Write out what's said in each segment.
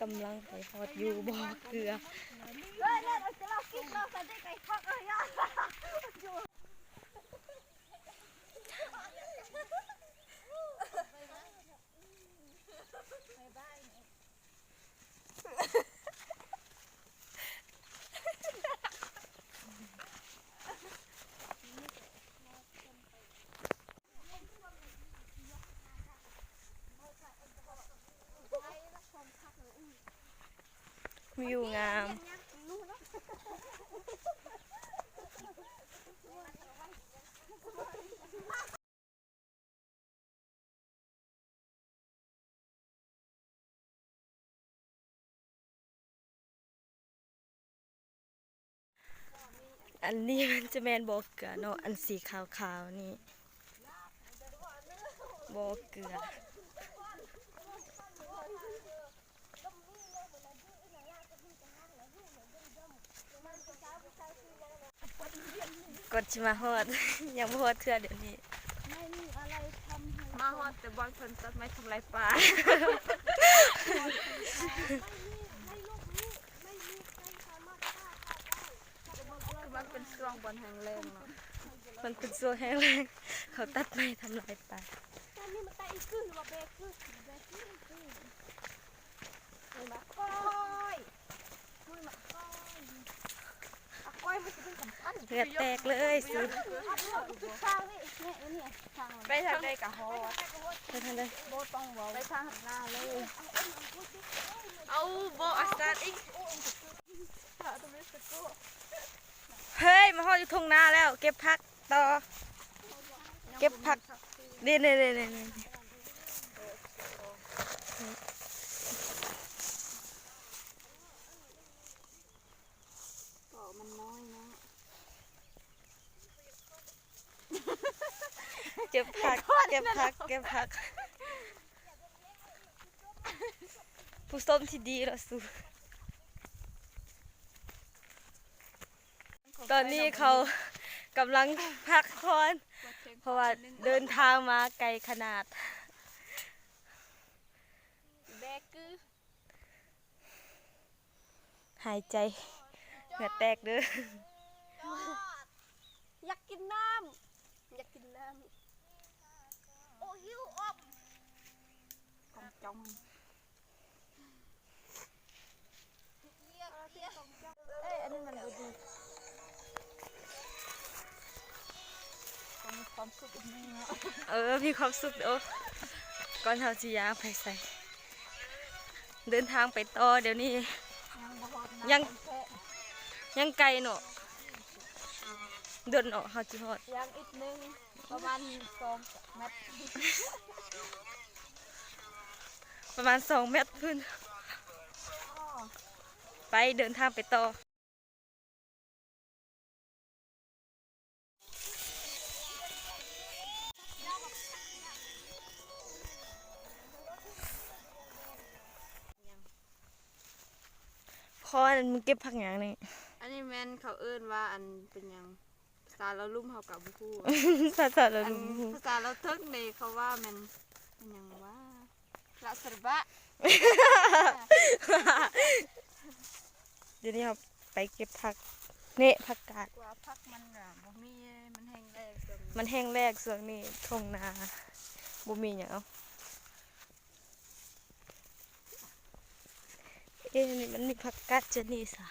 ກຳລັງໄປຮອດຢູ່ບໍ່ເກືອ. ວິວງາມ. ອັນນີ້ມັນຈະແມ່ນບໍ່ເກືອເນາະ ອັນສີຂາວໆນີ້ ບໍ່ເກືອ. ກ່ອນຊິມາຮອດ ຍັງບໍ່ຮອດເທື່ອດຽວນີ້. ມາຮອດແຕ່ບ່ອນເພິ່ນຕັດໄມ້ທຳລາຍປ່າ ຄືມັນເປັນຊ່ວງບ່ອນແຫ້ງແລ້ງເນາະ ມັນເປັນຊ່ວງແຫ້ງແລ້ງ ເຂົາຕັດໄມ້ທຳລາຍປ່າ. ເຫື່ອແຕກເລີຍ ໄປທາງໃດກະຮອດ ໄປທາງໃດ ບໍ່ຕ້ອງເວົ້າ ໄປທາງໜ້າເລີຍ. ເອົາ ບໍ່ອາສາອີກ. ຖ້າຕົວເມສະໂກ ເ ຢູ່ທົ່ງນາແລ້ວ ເກັບຜັກຕໍ່ ເກັບຜັກ ນີ້ໆໆໆ ກໍມັນນ້ອຍເນາະ ເກັບຜັກ ເກັບຜັກ ເກັບຜັກ ຜູ້ຊົມທີ່ດີລະສູ ຕອນນີ້ເຂົາກຳລັງພັກຜ່ອນ ເພາະວ່າເດີນທາງມາໄກຂະໜາດ ແບກຄື ຫາຍໃຈເຫື່ອແຕກເດີ້ ຢາກກິນນ້ຳ ຢາກກິນນ້ຳ ໂອ້ ຫິວອົບ ກອງຈອງ. ເອີຍ ອັນນີ້ມັນບໍ່ດີ ຕ້ອງມີຄວາມສຸກອີກໜ້ອຍເນາະ ເອີ ມີຄວາມສຸກເດີ້ ກ່ອນເຮົາຊິຍ່າງໄປໃສ ເດີນທາງໄປຕໍ່ ດຽວນີ້ ຍັງບໍ່ຮອດນະ ຍັງ ຍັງໄກເນາະ ດົນເນາະ ເຮົາຊິຮອດ ຍັງອີກໜຶ່ງ ປະມານສອງແມັດ ປະມານສອງແມັດພຸ້ນ ໄປ ເດີນທາງໄປຕໍ່. ພໍ ອັນ ມຶງເກັບຜັກຫຍັງນີ້? ອັນນີ້ແມ່ນເຂົາເອີ້ນວ່າ ອັນ ເປັນຫຍັງ? ພາສາລາວລຸ່ມເຮົາກໍບໍ່ຮູ້ ພາສາລາວລຸ່ມ ອັນ ບໍ່ຮູ້ ພາສາລາວເທິງນີ້ເຂົາວ່າແມ່ນ ແມ່ນຫຍັງຫວາ? ລະສະບະ ດຽວນີ້ເຮົາໄປເກັບຜັກ ເນະ ຜັກກາດ ກວ່າຜັກມັນນະບໍ່ມີ ມັນແຫ້ງແລ້ງຊ່ວງນີ້ ມັນແຫ້ງແລ້ງຊ່ວງນີ້ ທົ່ງນາບໍ່ມີຫຍັງ. ເອ ນີ້ມັນມີຜັກກາດຈະນີ້ຊະ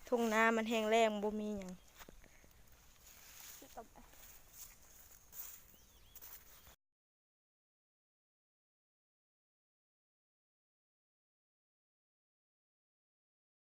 ທົ່ງນາມັນແຫ້ງແລ້ງ ບໍ່ມີຫຍັງ.